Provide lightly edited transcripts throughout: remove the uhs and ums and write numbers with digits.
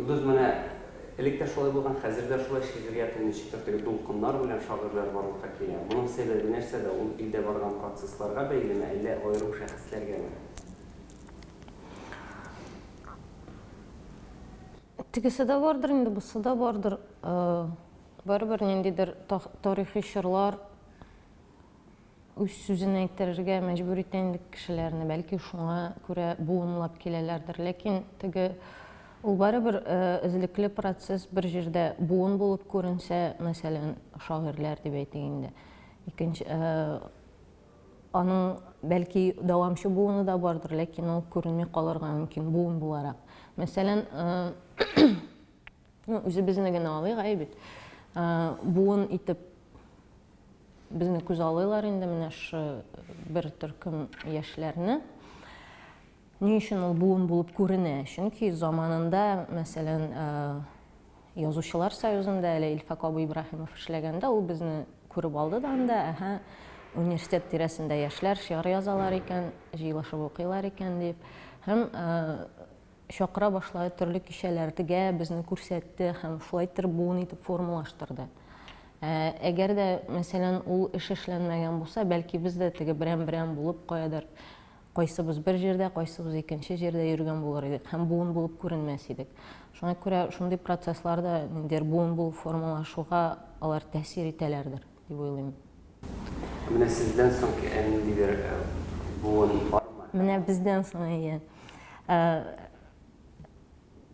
Йолдыз, менә элек тә шулай булган, хәзер дә шулай, шигърият ул ничектер теге дулкыннар белән шагыйрьләр барлыкка килә. Моның сәбәбе нәрсәдә? Ул илдә барган процессларга бәйлеме, әллә аерым шәхесләргәме? Тегесе дә бардыр инде, бусы да бардыр. Барыбер ниндидер тарихи чорлар үз сүзен әйттерергә мәҗбүр итә инде кешеләрне. Бәлки шуңа күрә буынлап киләләрдер. Ләкин теге ул барыбер эзлекле процесс бер җирдә буын булып күренсә, мәсәлән, шагыйрьләр дип әйтик инде. Икенче аның бәлки дәвамчы буыны да бардыр, ләкин ул күренми калырга мөмкин буын буларак. Мәсәлән, ну, үзебезне генә алыйк, әй бит. Буын итеп безне күз алыйлар инде менә шы бер төркем яшьләрне. Ни өчен ул буын булып күренә? Чөнки заманында, мәсәлән, Язучылар союзында әле Илфак абый Ибраһимов эшләгәндә ул безне күреп алды да анда, әһә, университет тирәсендә яшьләр шигырь язалар икән, җыелышып укыйлар икән дип. Һәм чакыра башлады төрле кичәләргә, безне күрсәтте һәм шулай иттереп буын итеп формалаштырды. Әгәр дә, мәсәлән, ул эш эшләнмәгән булса, бәлки без дә теге берәм-берәм булып каядыр, кайсыбыз бер җирдә, кайсыбыз икенче җирдә йөргән булыр идек һәм буын булып күренмәс идек. Шуңа күрә шундый процесслар да ниндидер буын булып формалашуга алар тәэсир итәләрдер, дип уйлыйм. Менә сездән соң ниндидер буын бармы? Менә бездән соң, әйе.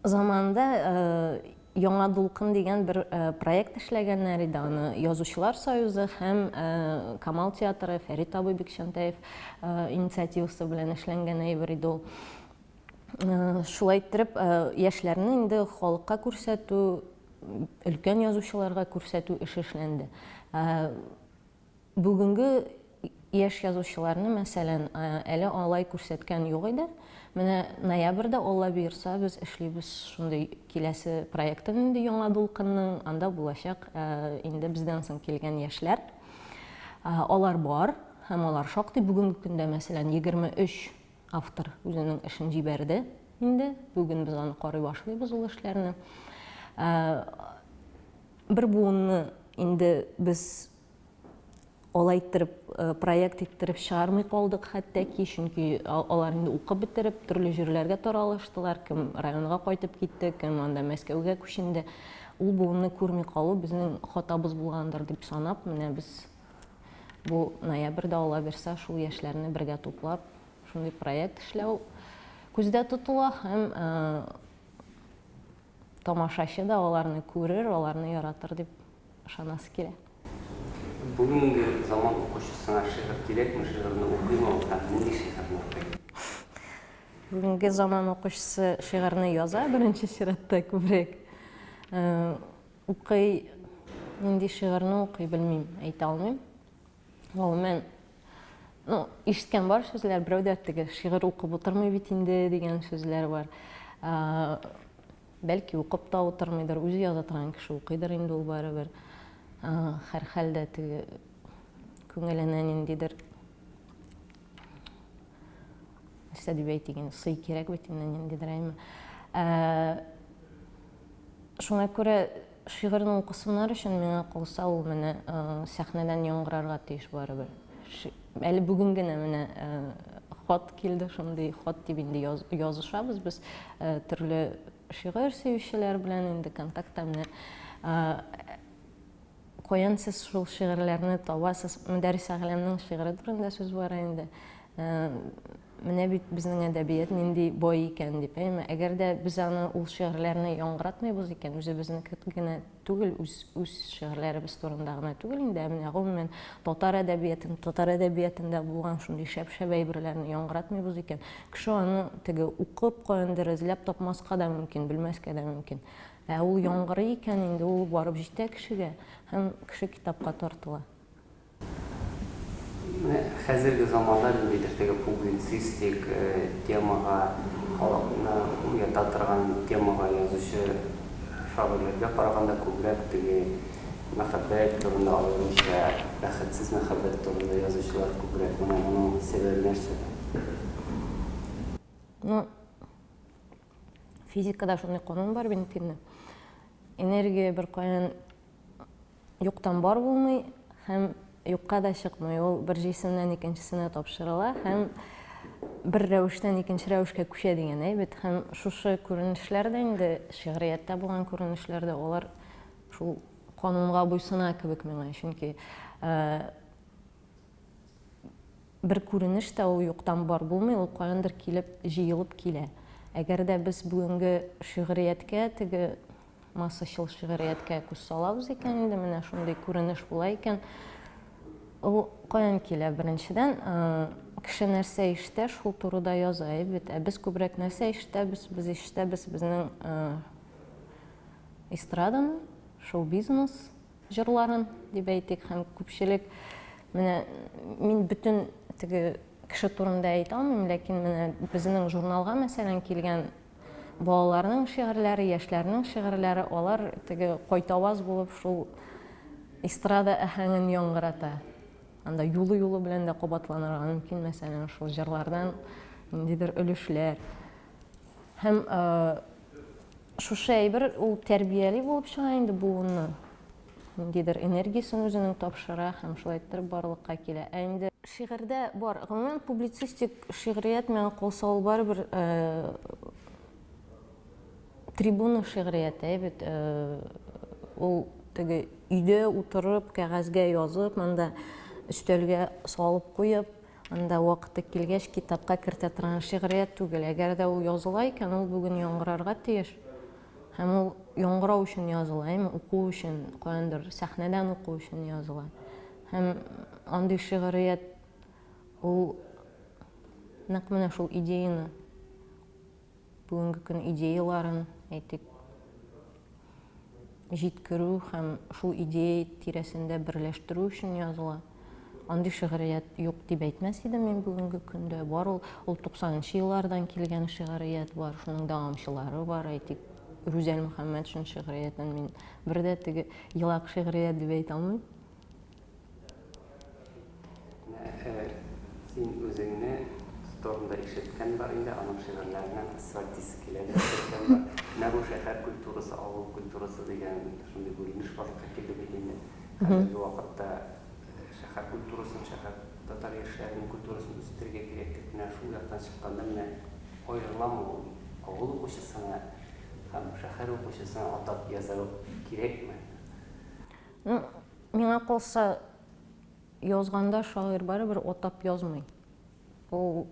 Заманында Яңа дулкын дигән бер проект эшләгәннәр иде. Аны Язучылар союзы һәм Камал театры, Фәрит абый Бикчәнтәев инициативасы белән эшләнгән әйбер иде ул. Шулай иттереп, яшьләрне инде халыкка күрсәтү, өлкән язучыларга күрсәтү эше эшләнде. Бүгенге яшь язучыларны, мәсәлән, әле алай күрсәткән юк иде. Менә ноябрьдә, Алла боерса, без эшлибез шундый киләсе проектын инде Яңа дулкынның. Анда булачак инде бездән соң килгән яшьләр. Алар бар һәм алар шактый. Бүгенге көндә, мәсәлән, 23 автор үзенең эшен җибәрде инде. Бүген без аны карый башлыйбыз ул эшләрне. Бер буынны инде без алай иттереп проект иттереп чыгармый калдык хәтта ки, чөнки алар инде укып бетереп, төрле җирләргә таралыштылар, кем районга кайтып китте, кем анда Мәскәүгә күченде. Ул буынны күрми калу безнең хатабыз булгандыр дип санап, менә без бу ноябрьдә Алла бирса, шул яшьләрне бергә туплап, шундый проект эшләү күздә тотыла һәм тамашачы да аларны күрер, аларны яратыр дип ышанасы килә. Бүгенге заман укучысына шигырь кирәкме, шигырьне укыймы ул һәм нинди шигырьне укый? Бүгенге заман укучысы шигырьне яза беренче чиратта күбрәк. Укый, нинди шигырьне укый, белмим, әйтә алмыйм. Гомумән, ну, ишеткән бар сүзләр, берәү дә теге шигырь укып утырмый бит инде дигән сүзләр бар. Бәлки укып та утырмыйдыр, үзе яза торган кеше укыйдыр инде ул барыбер. Һәрхәлдә теге күңеленә ниндидер нәрсә дип әйтик инде, сый кирәк бит инде ниндидер, әйме. Шуңа күрә шигырьне укысыннар өчен миңа калса ул менә сәхнәдән яңгырарга тиеш барыбер. Әле бүген генә менә хат килде, шундый хат дип инде язышабыз без төрле шигырь сөючеләр белән инде контактта менә каян сез шул шигырьләрне табасыз? Мөдәррис Әгъләмнең шигыре турында сүз бара инде. Менә бит безнең әдәбият нинди бай икән дип, әйме? Әгәр дә без аны ул шигырьләрне яңгыратмыйбыз икән, үзебезнеке генә түгел, үз, үз шигырьләребез турында гына түгел инде, ә менә гомумән татар әдәбиятын, татар әдәбиятында булган шундый шәп-шәп әйберләрне яңгыратмыйбыз икән, кеше аны теге укып, каяндыр эзләп тапмаска да мөмкин, белмәскә дә мөмкин. Ә ул яңгырый икән инде, ул барып җитә кешегә һәм кеше китапка тартыла. Менә хәзерге заманда ниндидер теге публицистик темага, халыкны уята торган темага язучы шагыйрьләргә караганда күбрәк теге мәхәббәт турында, аеруча бәхетсез мәхәббәт турында язучылар күбрәк. Менә моның сәбәбе нәрсәдә? Ну, Физикада шундый канун бар бит инде. Энергия беркаян юктан бар булмый һәм юкка да чыкмый. Ул бер җисемнән икенчесенә тапшырыла һәм бер рәвештән икенче рәвешкә күчә дигән әйбет. Һәм шушы күренешләр дә инде шигърияттә булган күренешләр дә алар шул канунга буйсына кебек миңа. Чөнки бер күренеш тә ул юктан бар булмый, ул каяндыр килеп, җыелып килә. Әгәр дә без бүгенге шигърияткә, теге массачыл шигърияткә күз салабыз икән инде, менә шундый күренеш була икән, ул каян килә? Беренчедән, кеше нәрсә ишетә, шул турыда яза, әйе бит. Ә без күбрәк нәрсә ишетәбез? Без ишетәбез безнең эстраданы, шоу-бизнес җырларын, дип әйтик, һәм күпчелек менә мин бөтен теге кеше турында әйтә алмыйм, ләкин менә безнең журналга, мәсәлән, килгән балаларның шигырьләре, яшьләрнең шигырьләре, алар теге кайтаваз булып шул эстрада әһәңен яңгырата. Анда юлы-юлы белән дә кабатланырга мөмкин, мәсәлән, шул җырлардан ниндидер өлешләр. Һәм шушы әйбер ул тәрбияли булып чыга инде буынны. Ниндидер энергиясен үзенең тапшыра һәм шулай иттереп барлыкка килә. Ә инде шигырьдә бар, гомумән, публицистик шигърият миңа калса ул барыбер трибуна шигърияте, әй бит, ул теге өйдә утырып, кәгазьгә язып, монда өстәлгә салып куеп, анда вакыты килгәч китапка кертә торган шигърият түгел. Әгәр дә ул языла икән, ул бүген яңгырарга тиеш. Һәм ул яңгырау өчен языла, әйме, уку өчен, каяндыр сәхнәдән уку өчен языла. Һәм андый шигърият ул нәкъ менә шул идеяны, бүгенге көн идеяларын, әйтик, җиткерү һәм шул идея тирәсендә берләштерү өчен языла. Андый шигърият юк дип әйтмәс идем мин бүгенге көндә. Бар ул, ул 90 нчы еллардан килгән шигърият бар, шуның дәвамчылары бар, әйтик, Рүзәл Мөхәммәтшин шигъриятен мин бер дә теге елак шигърият дип әйтә алмыйм. Менә син үзеңне турында ишеткән бар инде, аның шигырьләреннән асфальт исе килә дип ишеткән бар. Менә бу шәһәр культурасы, авыл культурасы дигән шундый бүленеш барлыкка килде бит инде. Хәзерге вакытта шәһәр культурасын, шәһәр татар яшьләренең культурасын үстерергә кирәк дип, менә шул яктан чыкканда менә аерыламы ул авыл укучысына һәм шәһәр укучысына атап язу кирәкме? Ну, миңа калса, язганда шагыйрь барыбер атап язмый. Ул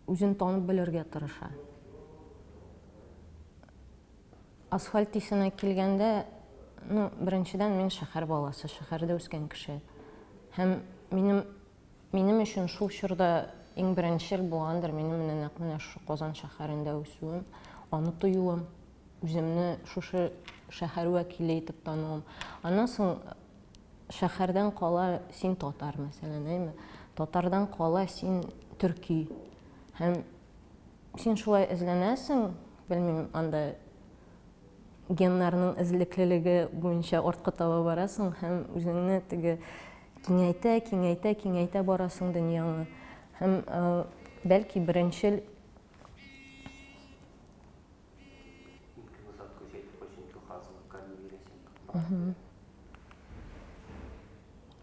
үзен танып белергә тырыша. Асфальт исенә килгәндә, ну, беренчедән, мин шәһәр баласы, шәһәрдә үскән кеше. Һәм минем минем өчен шул чорда иң беренчел булгандыр минем менә нәкъ менә шушы Казан шәһәрендә үсүем, аны тоюым. Үземне шушы шәһәр вәкиле итеп тануым. Аннан соң шәһәрдән кала син татар, мәсәлән, әйме? Татардан кала син төрки. Һәм син шулай эзләнәсең, белмим, анда геннарның эзлеклелеге буенча артка таба барасың һәм үзеңне теге киңәйтә, киңәйтә, киңәйтә барасың дөньяңны. Һәм бәлки беренчел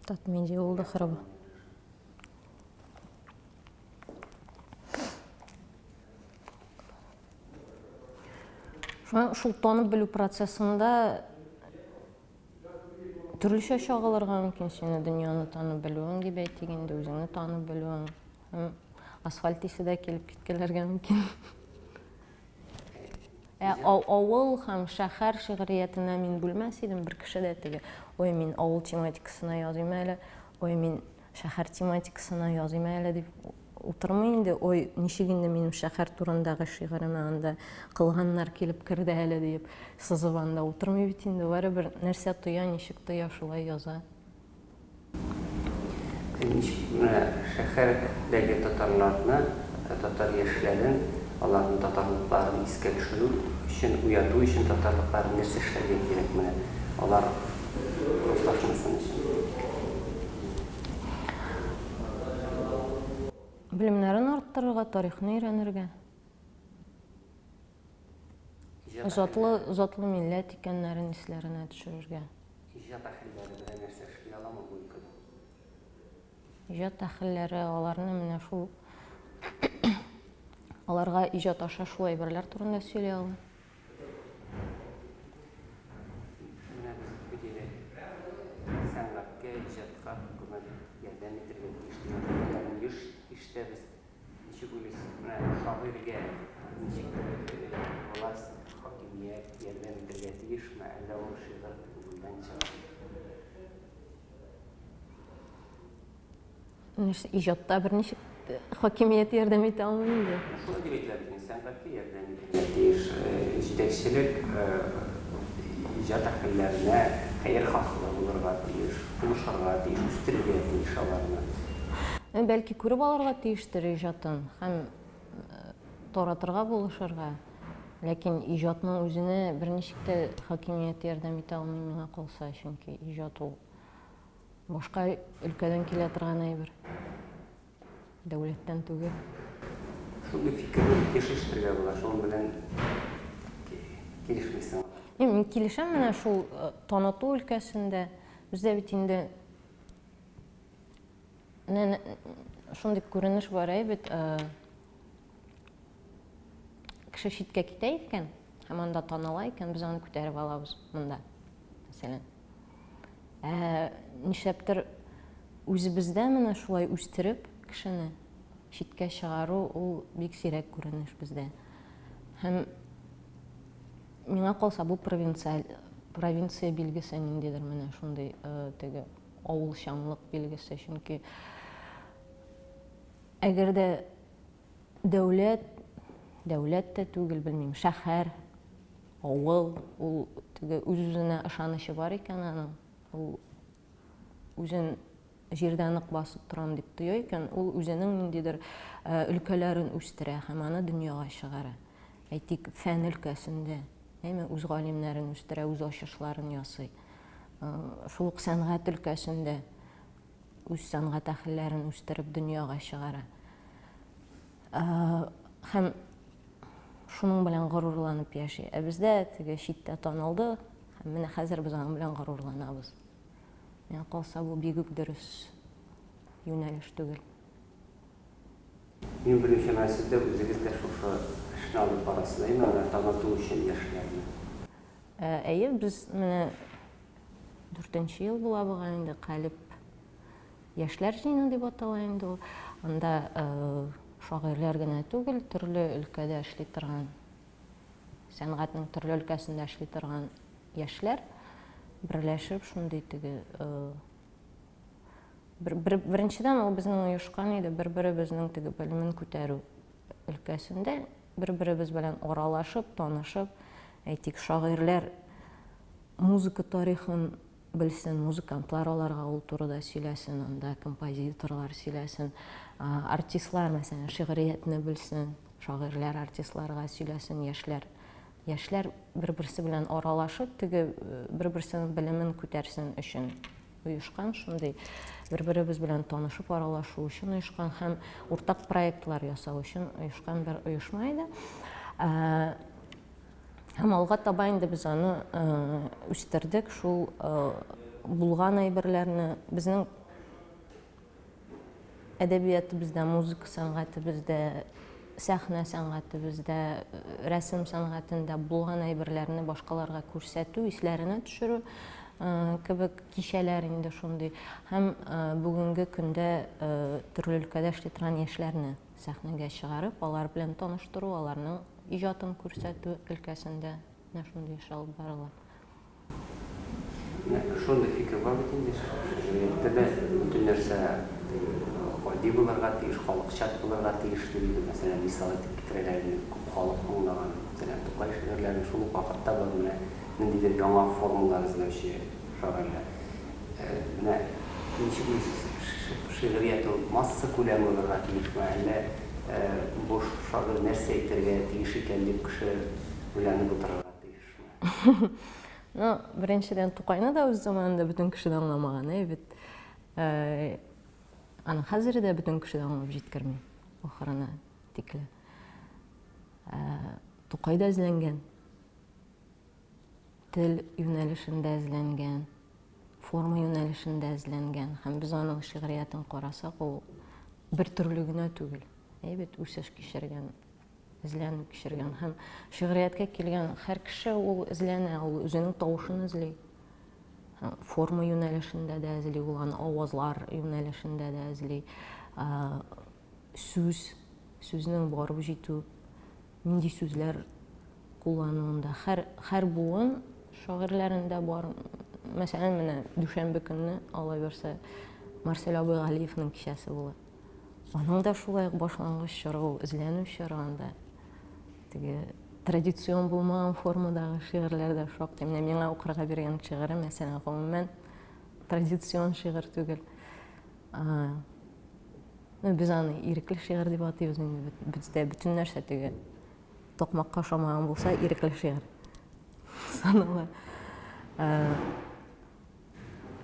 Татмедиа булды хырыбы. Шуңа шул танып белү процессында төрлечә чагылырга мөмкин сине дөньяны танып белүең дип әйтик инде, үзеңне танып белүең. Асфальт исе дә килеп киткәләргә мөмкин. Ә авыл һәм шәһәр шигъриятенә мин бүлмәс идем, бер кеше дә теге, ой, мин авыл тематикасына языйм әле, ой, мин шәһәр тематикасына языйм әле дип утырмый инде, ой, ничек инде минем шәһәр турындагы шигыремә анда кылганнар килеп керде әле диеп сызып анда утырмый бит инде, барыбер нәрсә тоя, ничек тоя, шулай яза. Ничек менә шәһәрдәге татарларны, татар яшьләрен, аларның татарлыкларын искә төшерү өчен, уяту өчен татарлыкларын нәрсә эшләргә кирәк менә алар руслашмасын өчен? Белемнәрен арттырырга, тарихны өйрәнергә. Затлы, затлы милләт икәннәрен исләренә төшерергә. Иҗат әһелләре берәр нәрсә эшли аламы бу өлкәдә? Иҗат әһелләре аларны менә шул аларга иҗат аша шул әйберләр турында сөйли ала. Менә без бу сәнгатькә, иҗатка хөкүмәт ярдәм итәргә тиеш дигән сүзләрне еш ишетәбез. Ничек уйлыйсыз, менә шагыйрьгә ничектер власть, хакимият ярдәм итәргә тиешме, әллә ул шигырь күңелдән чыга? Иҗатта берничек хакимият ярдәм итә алмый инде. Шулай дип әйтелә бит инде, сәнгатькә ярдәм итәргә тиеш. Җитәкчелек иҗат әһелләренә хәерхаһлы булырга тиеш, булышырга тиеш, үстерергә тиеш аларны. Бәлки күреп алырга тиештер иҗатын һәм таратырга булышырга. Ләкин иҗатның үзенә берничек тә хакимият ярдәм итә алмый миңа калса, чөнки иҗат ул Башка өлкәдән килә торган әйбер. Дәүләттән түгел. Шундый фикерне еш ишетергә була, шуның белән килешмисең. Мин килешәм менә шул э, таныту өлкәсендә. Бездә бит инде шундый күренеш бар әй бит, э, кеше читкә китә икән һәм анда таныла икән, без аны күтәреп алабыз монда, мәсәлән. Ә нишләптер үзебездә менә шулай үстереп кешене читкә чыгару ул бик сирәк күренеш бездә. Һәм миңа калса бу провинциаль провинция билгесе ниндидер менә шундый э, теге авылчанлык билгесе, чөнки әгәр дә дәүләт, дәүләт тә түгел, белмим, шәһәр Авыл, ул теге үз-үзенә ышанычы бар икән аның, ул үзен җирдә нык басып торам дип тоя икән, ул үзенең ниндидер өлкәләрен үстерә һәм аны дөньяга чыгара. Әйтик, фән өлкәсендә, әйме, үз галимнәрен үстерә, үз ачышларын ясый. Шул ук сәнгать өлкәсендә үз сәнгать әһелләрен үстереп дөньяга чыгара. Һәм шуның белән горурланып яши. Ә бездә теге читтә танылды, һәм менә хәзер без аның белән горурланабыз. Миңа калса, бу бик үк дөрес юнәлеш түгел. Минем белүемчә, менә сез дә үзегез дә шушы эшне алып барасыз, әйеме, менә таныту өчен яшьләрне? Әйе, без менә дүртенче ел була бугай инде, Калеб Яшьләр җыены дип атала инде ул. Анда шагыйрьләр генә түгел, төрле өлкәдә эшли торган, сәнгатьнең төрле өлкәсендә эшли торган яшьләр берләшеп шундый теге бер, бер, беренчедән ул безнең оешкан иде, бер-беребезнең теге белемен күтәрү өлкәсендә бер-беребез белән аралашып, танышып, әйтик, шагыйрьләр музыка тарихын белсен, музыкантлар аларга ул турыда сөйләсен, анда композиторлар сөйләсен, артистлар, мәсәлән, шигъриятне белсен, шагыйрьләр артистларга сөйләсен, яшьләр яшьләр бер-берсе белән аралашып, теге бер-берсенең белемен күтәрсен өчен оешкан шундый бер-беребез белән танышып аралашу өчен оешкан һәм уртак проектлар ясау өчен оешкан бер оешма иде. Һәм алга таба инде без аны үстердек, шул булган әйберләрне безнең әдәбиятыбызда, музыка сәнгатебездә, сәхнә сәнгатебездә, рәсем сәнгатендә булган әйберләрне башкаларга күрсәтү, исләренә төшерү кебек кичәләр инде шундый. Һәм бүгенге көндә төрле өлкәдә эшли торган яшьләрне сәхнәгә чыгарып, алар белән таныштыру, аларның Иҗатын күрсәтү өлкәсендә менә шундый эш алып барыла. Менә шундый фикер бар бит инде, шигърияттә дә бөтен нәрсә гади булырга тиеш, халыкчан булырга тиеш дип инде, мәсәлән, мисал итеп китерәләр инде, күп халык аңлаган, мәсәлән, Тукай шигырьләрен, шул ук вакытта бар менә ниндидер яңа формалар эзләүче шагыйрьләр. Менә ничек уйлыйсыз, шигърият ул массакүләм булырга тиешме, әллә бу шагыйрь нәрсә әйтергә тиеш икән дип кеше уйланып утырырга тиешме? Ну, беренчедән, Тукайны да үз заманында бөтен кеше дә аңламаган, әй бит. Аны хәзер дә бөтен кеше дә аңлап җиткерми, ахырына тикле. Тукай да эзләнгән. Тел юнәлешендә эзләнгән, форма юнәлешендә эзләнгән. Һәм без аның шигъриятен карасак, ул бер төрле генә түгел. Әйбәт үсеш кичергән, эзләнү кичергән. Һәм шигърияткә килгән һәр кеше ул эзләнә, ул үзенең тавышын эзли. Форма юнәлешендә дә эзли, ул аны авазлар юнәлешендә дә эзли. Сүз, сүзнең барып җитү, нинди сүзләр куллануында. Һәр, һәр буын шагыйрьләрендә бар. Мәсәлән, менә дүшәмбе көнне, Алла бирсә, Марсель абый Галиевның кичәсе була. Аның да шулай ук башлангыч чоры ул, эзләнү чоры анда. Теге традицион булмаган формадагы шигырьләр дә шактый. Менә миңа укырга биргән шигыре, мәсәлән, гомумән традицион шигырь түгел. Ну, без аны ирекле шигырь дип атыйбыз инде. Бездә бөтен нәрсә теге токмакка ошамаган булса, ирекле шигырь санала.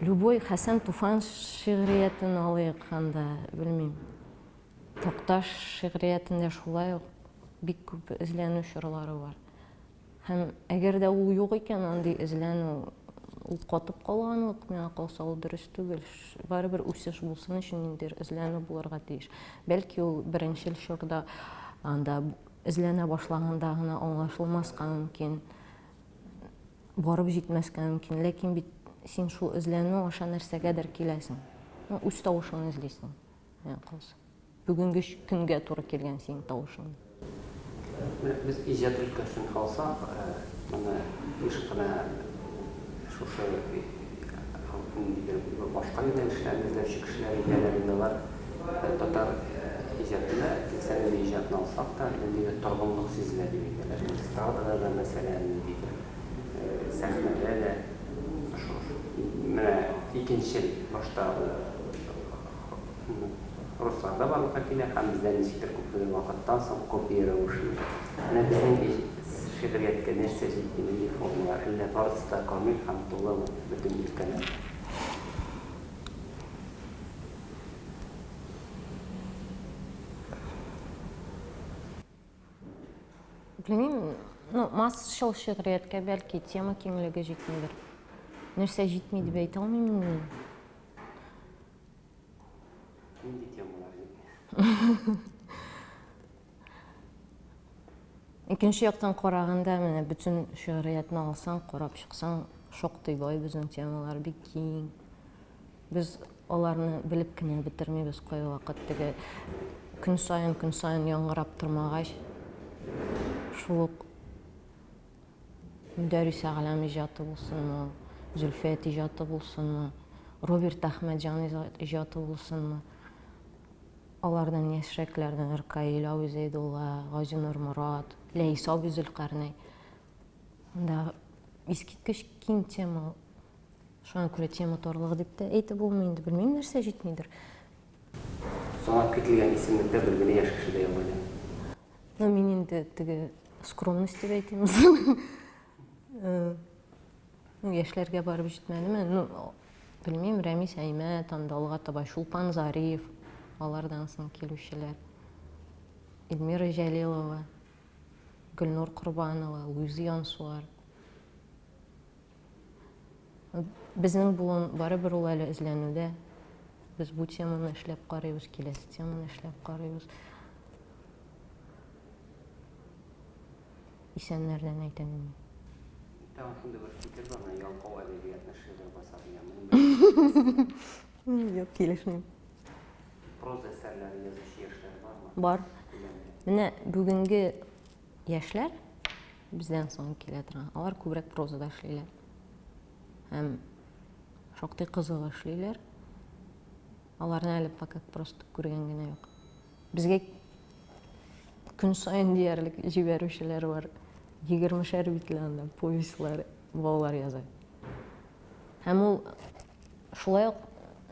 Любой Хәсән Туфан шигъриятен алыйк анда, белмим. Такташ шигъриятендә шулай ук бик күп эзләнү чорлары бар. Һәм әгәр дә ул юк икән, андый эзләнү, ул катып калганлык, миңа калса, ул дөрес түгел. Барыбер үсеш булсын өчен ниндидер эзләнү булырга тиеш. Бәлки ул беренчел чорда анда эзләнә башлаганда гына аңлашылмаска мөмкин, барып җитмәскә мөмкин. Ләкин бит син шул эзләнү аша нәрсәгәдер киләсең. Ну, үз тавышыңны эзлисең, миңа калса. Бүгенге көнгә туры килгән синең тавышың. Менә без иҗат өлкәсен алсак, моны еш кына шушы ниндидер башка юнәлешләрне эзләүче кешеләр әйтәләр инде, алар татар иҗатында, теләсә нинди иҗатны алсак та, ниндидер торгынлык сизелә дип әйтәләр. Эстрадада да, мәсәлән, ниндидер сәхнәдә дә шушы. Менә икенчел башта ул Русларда барлыкка килә һәм бездә ничектер күпмедер вакыттан соң копия рәвешендә. Менә безнең шигърияткә нәрсә җитми, нинди формалар, әллә барысы да камил һәм тулымы бөтен өлкәләр? Белмим, ну, массачыл шигърияткә бәлки тема киңлеге җитмидер. Нәрсә җитми дип әйтә алмыйм мин. Нинди темалар җитми? Икенче яктан караганда, менә бөтен шигъриятне алсаң, карап чыксаң, шактый бай безнең темалар, бик киң. Без аларны белеп кенә бетермибез кайвакыт, теге көн саен, көн саен яңгырап тормагач, шул ук Мөдәррис Әгъләм иҗаты булсынмы, Зөлфәт иҗаты булсынмы, Роберт Әхмәтҗан иҗаты булсынмы, алардан яшьрәкләрдән Ркаил абый Зәйдулла, Газинур Морат, Ләис абый Зөлкарнәй. Анда искиткеч киң тема. Шуңа күрә тема тарлыгы дип тә әйтеп булмый инде. Белмим, нәрсә җитмидер. Санап кителгән исемлектә бер генә яшь кеше дә юк иде. Ну, мин инде теге скромность дип әйтим. Ну, яшьләргә барып җитмәдеме? Ну, белмим, Рәмис Әймәт, анда алга таба Чулпан Зариф, алардан соң килүчеләр. Эльмира Җәлилова, Гөлнур Корбанова, Луиза Янсуар. Безнең буын барыбер ул әле эзләнүдә. Без бу теманы эшләп карыйбыз, киләсе теманы эшләп карыйбыз. Исәннәрдән әйтәм мин. Тагын шундый бер фикер бар, менә ялкау әдәбиятны шигырь баса дигән. Моның белән Юк, килешмим. Проза әсәрләре язучы яшьләр бармы? Бар. Менә бүгенге яшьләр бездән соң килә торган, алар күбрәк прозада эшлиләр. Һәм шактый кызык эшлиләр. Аларны әле пока просто күргән генә юк. Безгә көн саен диярлек җибәрүчеләр бар. Егермешәр битле анда повестьлар балалар яза. Һәм ул шулай ук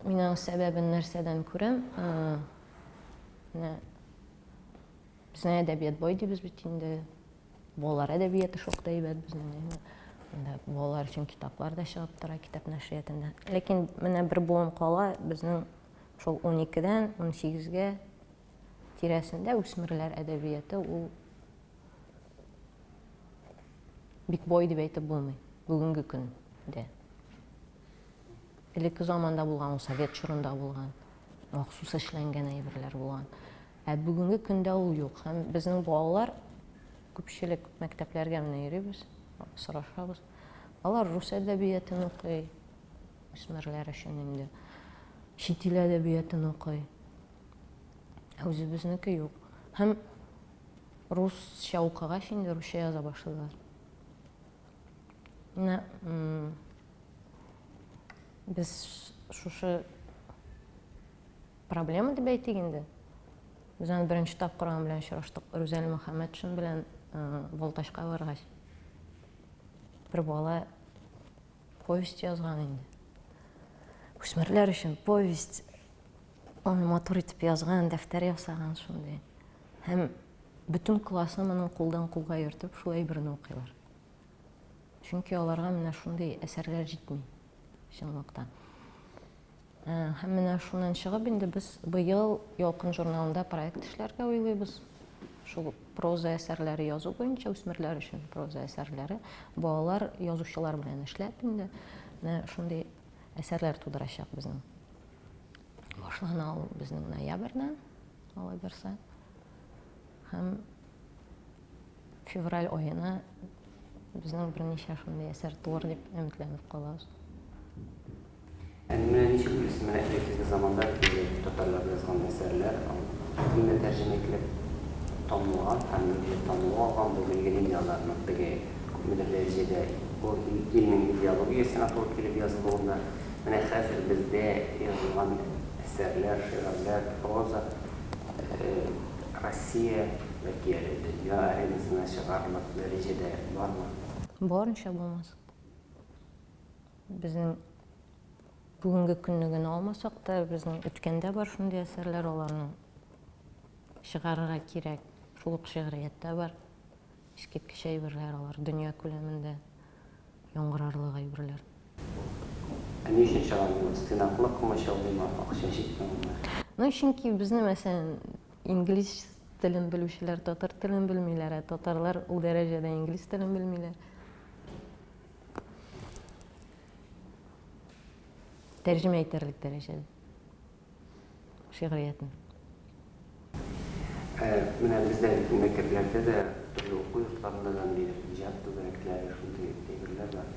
мин аның сәбәбен нәрсәдән күрәм? Менә Безнең әдәбият бай дибез бит инде. Балалар әдәбияты шактый әйбәт безнең. Әйме? Анда балалар өчен китаплар да чыгып тора китап нәшриятында. Ләкин менә бер буын кала, безнең шул 12-дән 18-гә тирәсендә үсмерләр әдәбияты ул бик бай дип әйтеп булмый. Бүгенге көндә. Элекке заманда булган, ул совет чорында булган, махсус эшләнгән әйберләр булган. Ә бүгенге көндә ул юк. Һәм безнең балалар күпчелек мәктәпләргә менә йөрибез, сорашабыз. Алар рус әдәбиятын укый, үсмерләр өчен инде. Чит ил әдәбиятын укый. Ә үзебезнеке юк. Һәм русча укыгач инде русча яза башлыйлар. Менә без шушы проблема дип әйтик инде. Без аны беренче тапкыр аның белән очраштык Рүзәл Мөхәммәтшин белән Балтачка баргач. Бер бала повесть язган инде. Үсмерләр өчен повесть. Аны матур итеп язган, дәфтәр ясаган шундый. Һәм бөтен классы моның кулдан кулга йөртеп шул әйберне укыйлар. Чөнки аларга менә шундый әсәрләр җитми чынлыкта. Һәм менә шуннан чыгып инде без быел Ялкын журналында проект эшләргә уйлыйбыз. Шул проза әсәрләре язу буенча үсмерләр өчен проза әсәрләре балалар язучылар белән эшләп инде менә шундый әсәрләр тудырачак безнең. Башлана ул безнең ноябрьдән, алай булса. Һәм февраль аена безнең берничә шундый әсәр туыр дип өметләнеп калабыз. Ә менә ничек уйлыйсыз, менә элеккеге заманда татарлар язган әсәрләр рус теленә тәрҗемә ителеп танылган һәм ниндидер танылу алган, бу билгеле инде аларның теге күпмедер дәрәҗәдә ул илнең идеологиясенә туры килеп язылуында. Менә хәзер бездә язылган әсәрләр, шигырьләр, проза Россия, бәлки әле дөнья аренасына чыгарлык дәрәҗәдә бармы? Барынча булмас. Безнең бүгенге көнне генә алмасак та, безнең үткәндә бар шундый әсәрләр, аларны чыгарырга кирәк. Шул ук шигърияттә бар. Искиткеч әйберләр алар, дөнья күләмендә яңгырарлык әйберләр. Ә ни өчен чыгармыйбыз? Тыйнаклык комачаулыймы, акча җитмәүме? Ну, чөнки безне, мәсәлән, инглиз телен белүчеләр татар телен белмиләр, ә татарлар ул дәрәҗәдә инглиз телен белмиләр. Тәрҗемә итәрлек дәрәҗәдә шигъриятне. Менә бездә бит мәктәпләрдә дә, төрле уку йортларында да ниндидер иҗат түгәрәкләре, шундый әйберләр бар.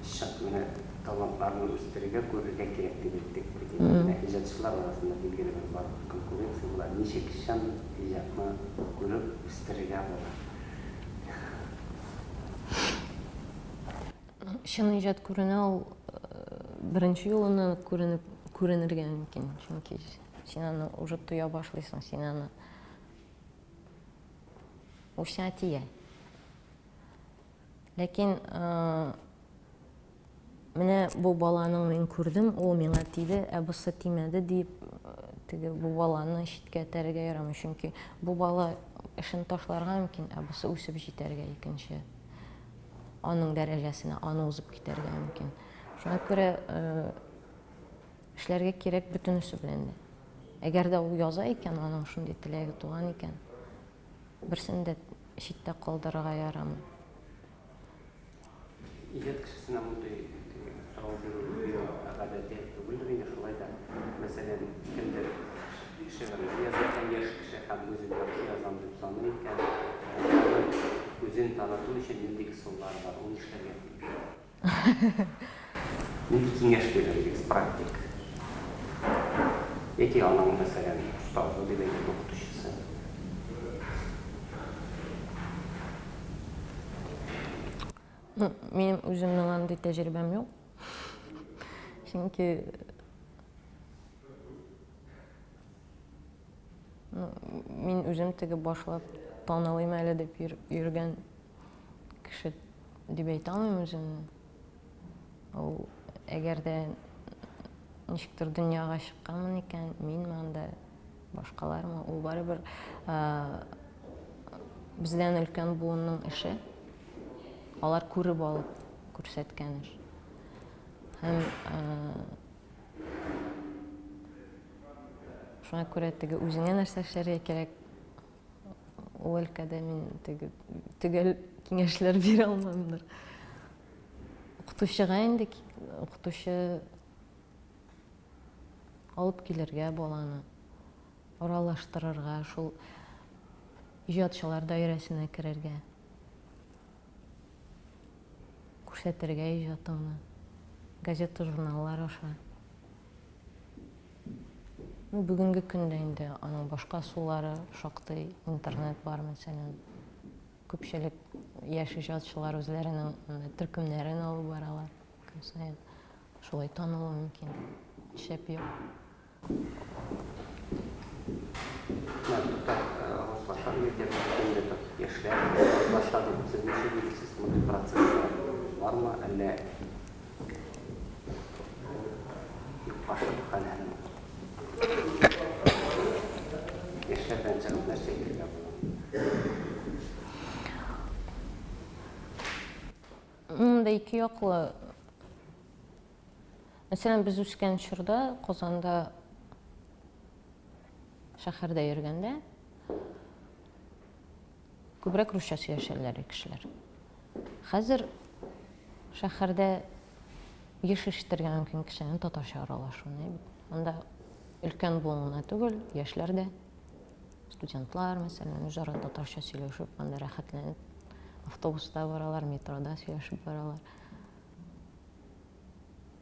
Чак менә талантларны үстерергә, күрергә кирәк дип әйттек бит инде. Менә иҗатчылар арасында билгеле бер барыбер конкуренция була. Ничек чын иҗатны күреп үстерергә була? Чын иҗат күренә ул беренче юлыннан ук күренеп күренергә мөмкин. Чөнки син аны уже тоя башлыйсың, син аны ул сиңа тия. Ләкин менә бу баланың мин күрдем, ул миңа тиде, ә бусы тимәде дип, теге бу баланы читкә этәрергә ярамый. Чөнки бу бала эшен ташларга мөмкин, ә бусы үсеп җитәргә икенче аның дәрәҗәсенә, аны узып китәргә мөмкин. Шуңа күрә эшләргә кирәк бөтенесе белән дә. Әгәр дә ул яза икән, аның шундый теләге туган икән, берсен дә читтә калдырырга ярамый. Иҗат кешесенә мондый сорау бирү гадәти түгелдер инде, шулай да, мәсәлән, кемдер шигырьләр яза икән, яшь кеше һәм үзен яхшы язам дип саный икән, аның үзен таныту өчен нинди ысуллар бар, ул нишләргә тиеш? Нинди киңәш бирер идегез, практик? Яки аның, мәсәлән, остазы дип әйтик, укытучысы? Ну, минем үземнең андый тәҗрибәм юк. Чөнки ну, мин үзем теге башлап танылыйм әле дип йөргән кеше дип әйтә алмыйм үземне. Ул әгәр дә ничектер дөньяга чыкканмын икән, минме анда, башкалармы, ул барыбер бездән өлкән буынның эше. Алар күреп алып күрсәткән эш. Һәм шуңа күрә теге үзеңә нәрсә эшләргә кирәк, ул өлкәдә мин теге төгәл киңәшләр бирә алмамдыр. Укытучыга инде укытучы алып килергә баланы, аралаштырырга, шул иҗатчылар даирәсенә керергә, күрсәтергә иҗатыңны газета-журналлар аша. Ну, бүгенге көндә инде аның башка ысуллары шактый, интернет бар, мәсәлән. Күпчелек яшь иҗатчылар үзләренең төркемнәрен алып баралар көн саен. Шулай танылу мөмкин. Шәп юк. Менә татар руслаша дип әйтәбез, инде яшьләр руслаша дип. Сез ничек уйлыйсыз, мондый процесслар бармы, әллә юкка чыгып хәлләрме? Яшьләрдән чыгып нәрсә әйтергә була? Монда ике яклы. Мәсәлән, без үскән чорда Казанда шәһәрдә йөргәндә күбрәк русча сөйләшәләр кешеләр. Хәзер шәһәрдә еш ишетергә мөмкин кешенең татарча аралашуын. Анда өлкән буын гына түгел, яшьләр дә, студентлар, мәсәлән, үзара татарча сөйләшеп, анда рәхәтләнеп автобуста баралар, метрода сөйләшеп баралар.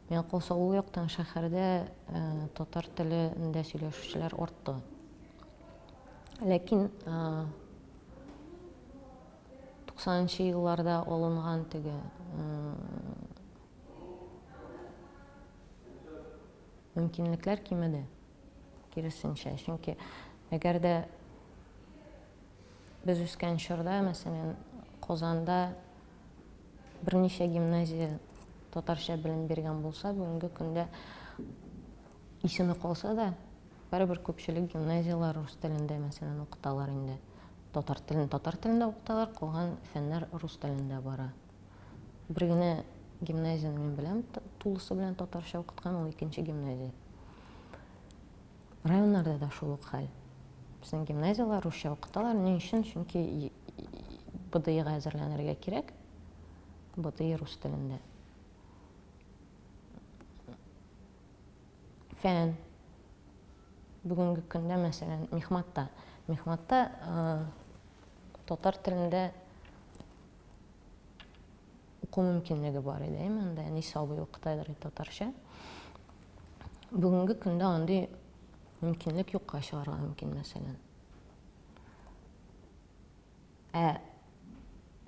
Миңа калса, ул яктан шәһәрдә татар телендә сөйләшүчеләр артты. Ләкин 90 елларда алынган теге мөмкинлекләр кимеде. Киресенчә, чөнки әгәр дә без үскән чорда, мәсәлән, Казанда берничә гимназия татарча белем биргән булса, бүгенге көндә исеме калса да, барыбер күпчелек гимназияләр рус телендә, мәсәлән, укыталар инде. Татар телен татар телендә укыталар, калган фәннәр рус телендә бара. Бер генә гимназияне мин беләм, тулысы белән татарча укыткан, ул икенче гимназия. Районнарда да шул ук хәл. Безнең гимназияләр русча укыталар. Ни өчен? Чөнки БДИга әзерләнергә кирәк. БДИ рус телендә. Фән. Бүгенге көндә, мәсәлән, Мехматта. Мехматта татар телендә уку мөмкинлеге бар иде, әйме, анда Әнис абый укытадыр татарча. Бүгенге көндә андый мөмкинлек юкка чыгарга мөмкин, мәсәлән. Ә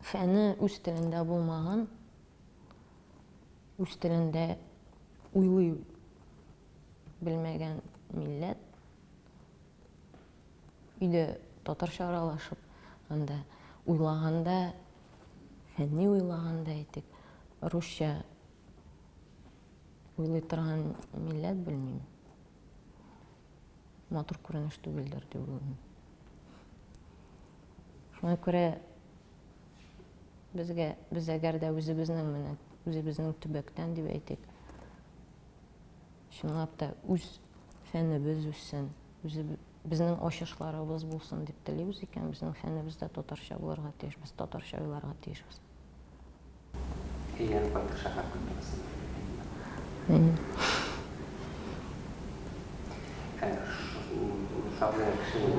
фәне үз телендә булмаган, үз телендә уйлый белмәгән милләт өйдә татарча аралашып, анда уйлаганда, фәнни уйлаганда әйтик, русча уйлый торган милләт, белмим. Матур күренеш түгелдер дип уйлыйм. Шуңа күрә безгә, без әгәр дә үзебезнең менә үзебезнең төбәктән дип әйтик, чынлап та үз фәнебез үссен, үзе безнең ачышларыбыз булсын дип телибез икән, безнең фәнебез дә татарча булырга тиеш, без татарча уйларга тиешбез. Әйләнеп кайттык шәһәр культурасына. Шагыйрь кешенең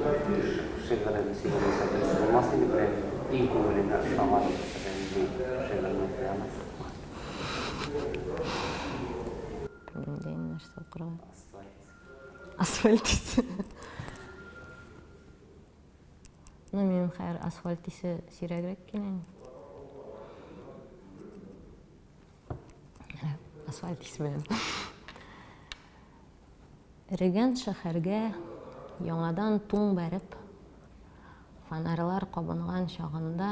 шигырен сөйләмәсә дөрес булмас инде, берәр иң күңеленә ошаган нинди шигырен укый аласызмы? Белмим дә инде нәрсә укырга. Асфальт исе. Ну, минем хәзер асфальт исе сирәгрәк килә инде. Асфальт исе белән. Эрегән шәһәргә яңадан туң бәреп, фонарьлар кабынган чагында,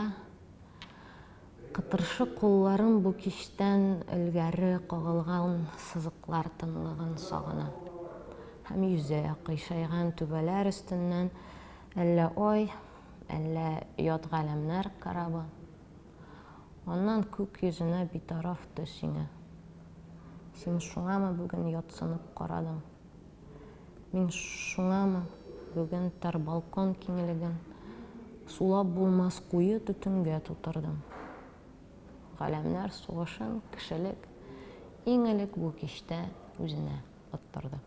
кытыршы кулларым бу кичтән элгәре кагылган сызыклар тынлыгын сагына. Һәм йөзә кыйшайган түбәләр өстеннән әллә ай, әллә ят галәмнәр корабы. Аннан күк йөзенә битараф төс иңә. Син шуңамы бүген ятсынып карадың? Мин шуңамы бүген тар балкон киңлеген сулап булмас куе төтенгә тутырдым? Галәмнәр сугышын кешелек. иң элек бу кичтә үзенә оттырды.